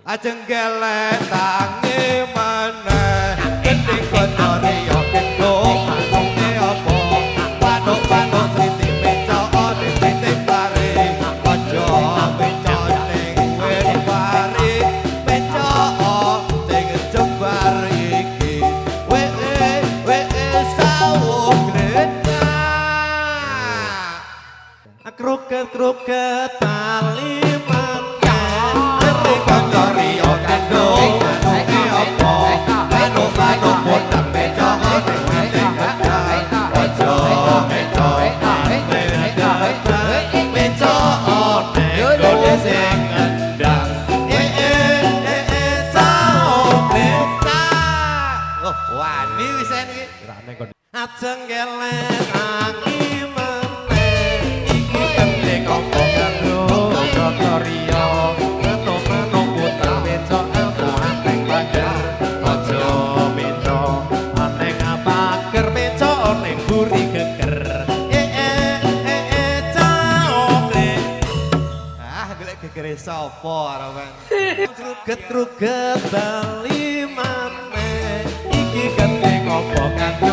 Ajeng gelek tangi maneh. Gending kontore yo gendong manuke apa? Manuk-manuk sriti meco ning titik pari. Aja meco ning wit pari. Meco sing jembar iki. Wee wee sawung gletak. Kruket-kruket tali maneh. Gending kontore yo gendong manuke apa? Manuk-manuk puteng meco ning titik gedang. Aja meco ning gedang. Meco ning gone sing ngendang. Eh eh eh eh sawung gletak. Oh, wani wisan iki. Ajeng gelek tangi meneh. Iki gending apa Kanggo Kotorio manuk-manuk puter meco aneng pager. Aja meco aneng pager, meco ning buri geger. Eh eh eh eh caokle. Ah, golek gegere sapa arepan? Kruget-kruget bali maneh. Iki gending apa kanggo